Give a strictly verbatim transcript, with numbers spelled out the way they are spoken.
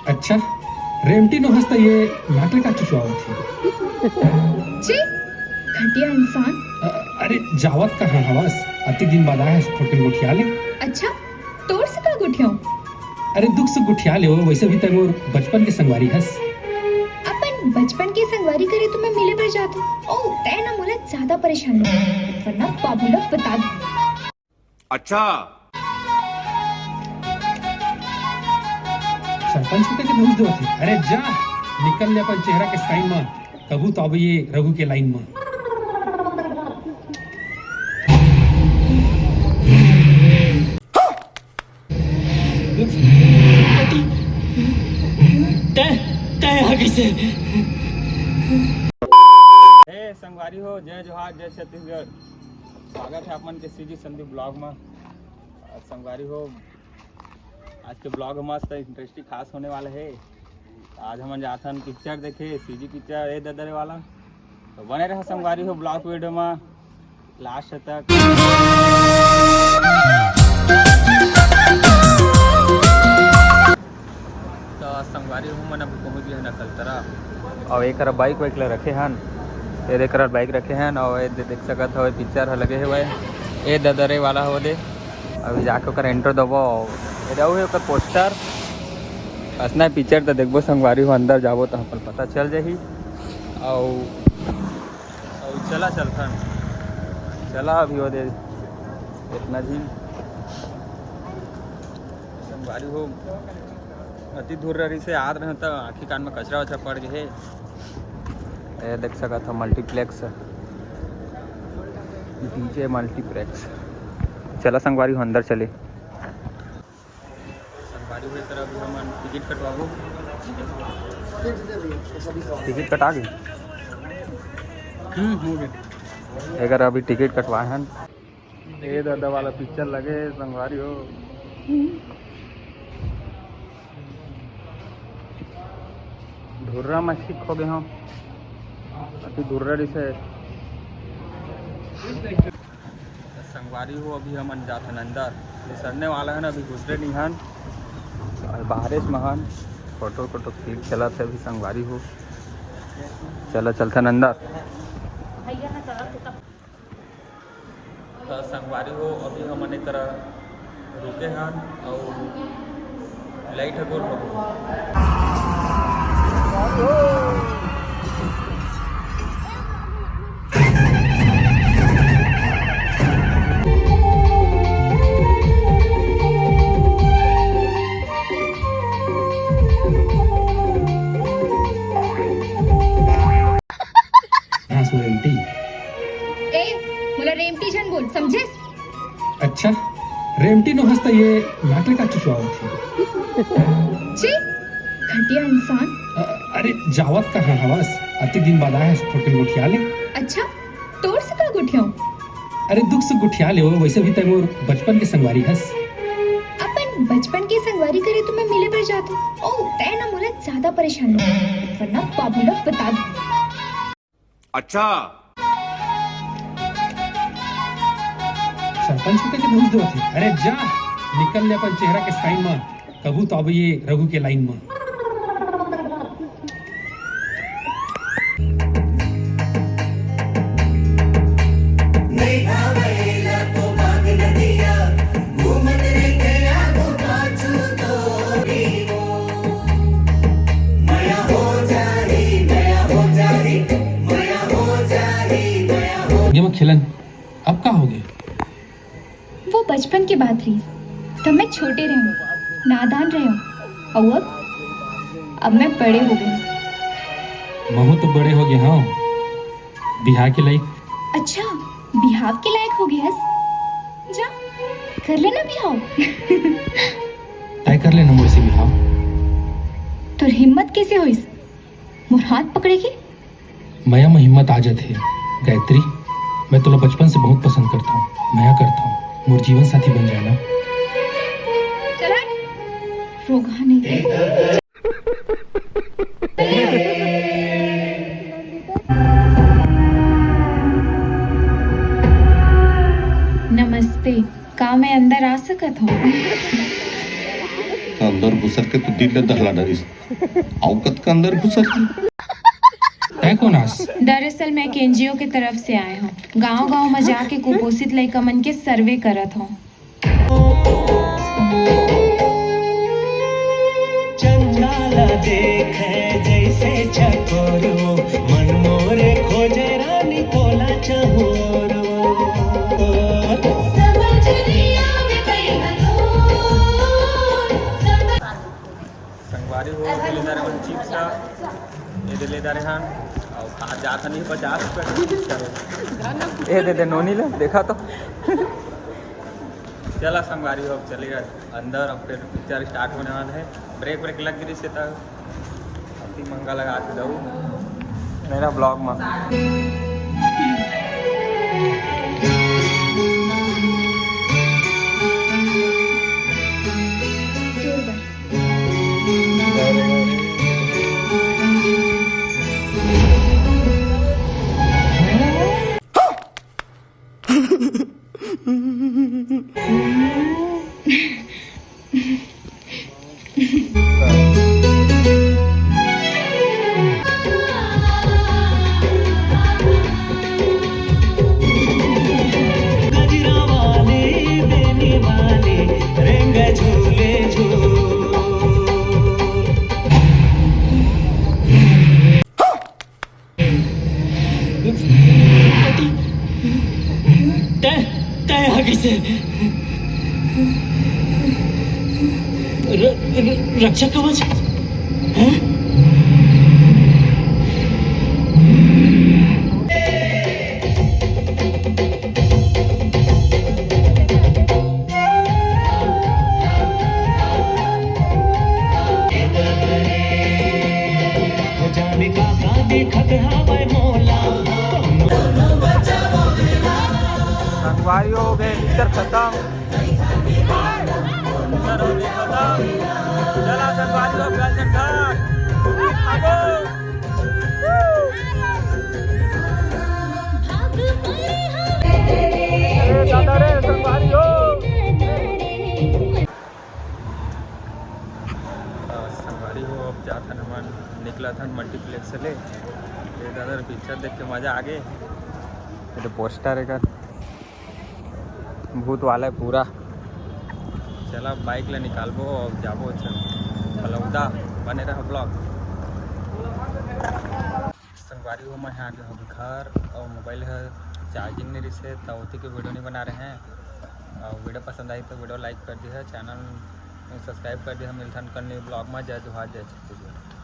अच्छा, रेमटी नोहस त ये नाक ले का चुचवावत हे? छी, घटिया इंसान। अ-, अरे, जावत कहाँ हवस? अति दिन बाद आए हस, थोकिन गोठिया ले। अच्छा, तोर से का गोठियाऊं? अरे, दुख सुख गोठिया ले हो, वैसे भी तैं मोर बचपन के संगवारी हस। अपन बचपन के संगवारी करे तो मैं मिले बर जात हूँ। ओ, तैं ना मोला ज्यादा परेशान मत कर, वरना बाबू ला बता दूँ। अच्छा। सरपंच को कहिके घूस देवत हे। अरे जा, निकल ले अपन चेहरा के साइन म, कभू तो आबे ये रघु के लाइन म। तैं, तैं यहाँ कैसे? हे संगवारी हो, जय जोहार, जय छत्तीसगढ़। स्वागत है आप मन के सीजी संदीप ब्लॉग में। अ, संगवारी हो, आज के ब्लॉग मस्त इंटरेस्टिंग खास होने वाला है। आज हमन जाथन पिक्चर देखे, सीजी पिक्चर ए ददरे वाला। तो बने रहो संगवारी हो ब्लॉग वीडियो में लास्ट तक। तो संगवारी हो, हमन अभी पहुंच गए हन अकलतरा। और एक बाइक वाइक ला रखे हन, ये देख बाइक रखे हन। और ये दे-, देख सकत हो पिक्चर ह लगे हुए, ए ददरे वाला हो दे। अभी जाके ओकर एंट्री देबो। ये रहू है ओकर पोस्टर, असना पिक्चर तो देखबो संगवारी हो, अंदर जाबो तो अपन पता चल जाही। और, और चला चलथन, चला अभी वो दे इतना झिन संगवारी हो। अति दूर रही से आत रहे तो आँखी कान में कचरा वचरा पड़ गए। ये देख सकत हो मल्टीप्लेक्स, डीजे मल्टीप्लेक्स। चला संगवारी हो अंदर चले। संगवारी हो, एकर अभी हमन टिकट कटवाबो। टिकट कटा गए? हम्म, हो गए। एकर अभी टिकट कटवाए हन। ए दादा वाला पिक्चर लगे हे संगवारी हो। धुर्रा में सिक हो गए हो, अति धुर्रा रिसे। संगवारी हो, अभी हमन जाथन अंदर, निसरने वाला हन, अभी घुसरे नहीं हन, और बाहरे में हन। फोटो फोटो क्लिक चलत है अभी संगवारी हो। चला चलथन अंदर। तो संगवारी हो, अभी हमन एक तरह रुके हन और लाइट ह गोल हो गए। हाँ, सो रेमटी। ए, मोला रेमटी झन बोल, समझेस? अच्छा, रेमटी नोहस त ये नाक ले का चुचवावत हे? छी, घटिया इंसान। अ-, अरे, जावत कहाँ हवस? अति दिन बाद आए हस, थोकिन गोठिया ले। अच्छा, तोर से का गोठियाऊं? अरे, दुख सुख गोठिया ले हो, वैसे भी तैं मोर बचपन के संगवारी हस। अपन बचपन के संगवारी करे तो मैं मिले बर जात हूँ। ओ, तैं ना मोला ज्यादा परेशान मत कर, वरना बाबू ला बता दूँ। अच्छा। सरपंच को कहिके घूस देवत हे। अरे जा, निकल ले अपन चेहरा के साइन म, कभू तो आबे ये रघु के लाइन म। ये मैं खेलन, अब का हो गए? वो बचपन के बात रहिस, तब मैं छोटे रहेंव, नादान रहेंव, अउ अब, अब मैं बड़े हो गए। महू तो बड़े हो गए हंव, बिहाव के लायक। अच्छा, बिहाव के लायक हो गए हस? जा, कर लेना बिहाव। तय कर लेना मोर से बिहाव। तोर हिम्मत कैसे होइस मोर हाथ पकड़े के? मया म हिम्मत आ जाथे। गायत्री, मैं तोला बचपन से बहुत पसंद करता हूँ, मया करता हूँ, मोर जीवन साथी बन जाना। चल हट, रोगहा नहीं। नमस्ते, का मैं अंदर आ सकत हूँ? अंदर घुसर के तो दिल ले दहला डरिस। अउ कतका अंदर घुसर। तै कोन आस? दरअसल मैं केंजीओ के तरफ से आए हूँ। गांव गांव में जाके कुपोषित लइका मन के सर्वे करत हूँ। चंदा ला देखे जैसे चकोर वो, मन मोरे खोजे रानी तोला चहोर वो। संगवारी हो, ये ले जा रहे हन चिप्स ह, ये दे ले जा रहे हन, अउ कहाँ जात नहीं, पचास रुपया का चिप्स ह। ये दे दे नोनी ले, देखा तो। चला संगवारी हो, अब चले अंदर, अब फिर पिक्चर स्टार्ट होने वाला है। ब्रेक ब्रेक लग गई से तब अति मंगा लगा के दऊ मेरा ब्लॉग में। तै, तै ह कइसे? र-, र-, रक्षा कवच? हैं? संगवारी हो गए, पिक्चर खत्म। पिक्चर हो गए खत्म। चला संगवारी हो गए, चल, चल। संगवारी हो, अब जात हन हमन, निकलत हन मल्टीप्लेक्स ले। ये दादा पिक्चर देख के मजा आ गे। ये तो पोस्टर है का, भूत वाला है पूरा। चला बाइक ले निकालबो, अब जाबो। चल बलौदा, बने रह ब्लॉग। संगवारी हो, मैं आ गे हूँ घर अउ मोबाइल ह चार्जिंग नहीं रिसे, त ओती के वीडियो नहीं बना रहे हैं। अउ वीडियो पसंद आई तो वीडियो लाइक कर दिहा, चैनल सब्सक्राइब कर दिहा। मिलथन कल न्यू ब्लॉग में। जय जोहार, जय छत्तीसगढ़।